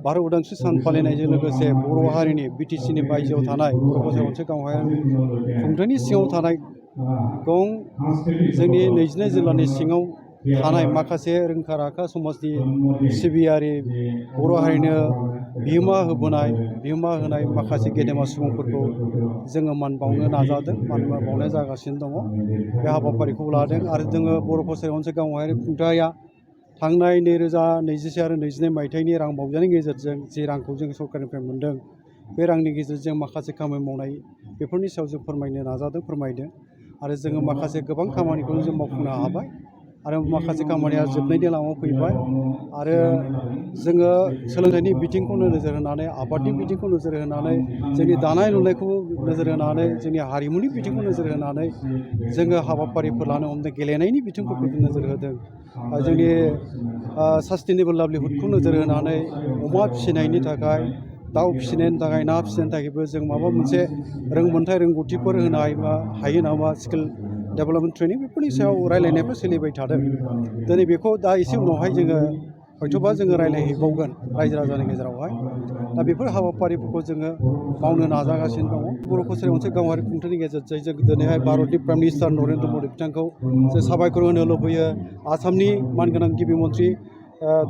भारत उदांस्रि सान फालिनायजों लोगोसे बर' हारिनि बिटिसिनि बायजोआव थानाय बर' फसंथान मोनसे गावारि खुंथायनि सिङाव थानाय गं जोंनि 22 जिल्लानि सिङाव थानाय माखासे रोंखा राखा समाजनि सिबियारि बर' हारिनो बिहोमा होनाय माखासे गेदेमा सुबुंफोरखौ जोङो मान बावनो नाजादों, मान बावनाय जागासिनो दङ। बे हाबाफारिखौ लादों आरो जोङो बर' फसंथान मोनसे गावारि खुंथाया थांनाय 2021 आरो 22 मायथाइनि रां बावजानायनि गेजेरजों जि रांखौ जों सरकारनिफ्राय मोन्दों, बे रांनि गेजेरजों माखासे खामानि मावनाय बेफोरनि सायाव जों फोरमायनो नाजादों, फोरमायदों आरो जोङो माखासे गोबां खामानिखौ जों मावफुंनो हाबाय आरो माखासे खामानिया जोबनायनि लामायाव फैबाय आरो जोङो सोलोंथाइनि बिथिंखौनो नोजोर होनानै, आबादनि बिथिंखौ नोजोर होनानै, जोंनि दानाय लुनायखौ नोजोर होनानै, जोंनि हारिमुनि बिथिंखौ नोजोर होनानै जोङो हाबाफारिफोर लानो हमदों, गेलेनायनि बिथिंफोरखौ जों नोजोर होदों, जोंनि सास्टेनेबल लाइभलिहुडखौ नोजोर होनानै अमा फिसिनायनि थाखाय, दाउ फिसिनायनि थाखाय, ना फिसिनायनि थाखायबो जों माबा मोनसे रोंगौथिफोर होनो हायो नामा, स्किल डेभेलपमेन्ट ट्रेनिं बेफोरनि सायाव रायलायनायफोर सोलिबाय थादों। दिनै बेखौ दा एसे उनावहाय जोङो हयथ'बा जोङो रायलायहैबावगोन रायजो राजानि गेजेरावहाय। दा बेफोर हाबाफारिफोरखौ जोङो मावनो नाजागासिनो दङ। बर' फसंथान मोनसे गावारि खुंथायनि गेजेरजों जों दिनैहाय भारतनि प्राइम मिनिस्टार नरेन्द्र मदि बिथांखौ जों साबायखर होनो लुबैयो। आसामनि मानगोनां गिबि मन्थ्रि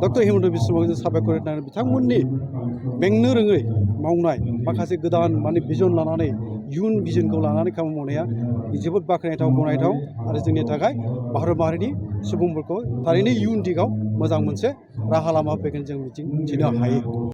डक्टर हिमन्त बिश्व शर्माखौ जों साबायखर होनानै बिथांमोननि मेंनो रोङै मावनाय माखासे गोदान भिजन लानानै, इयुन भिजनखौ लानानै खामानि मावनाया जोबोद बाख्नायथाव, गनायथाव आरो जोंनि थाखाय भारत माहारिनि सुबुंफोरखौ थारैनो इयुन दिगाव मोजां मोनसे राहा लामा फैगोन जों मिजिंथिनो हायो।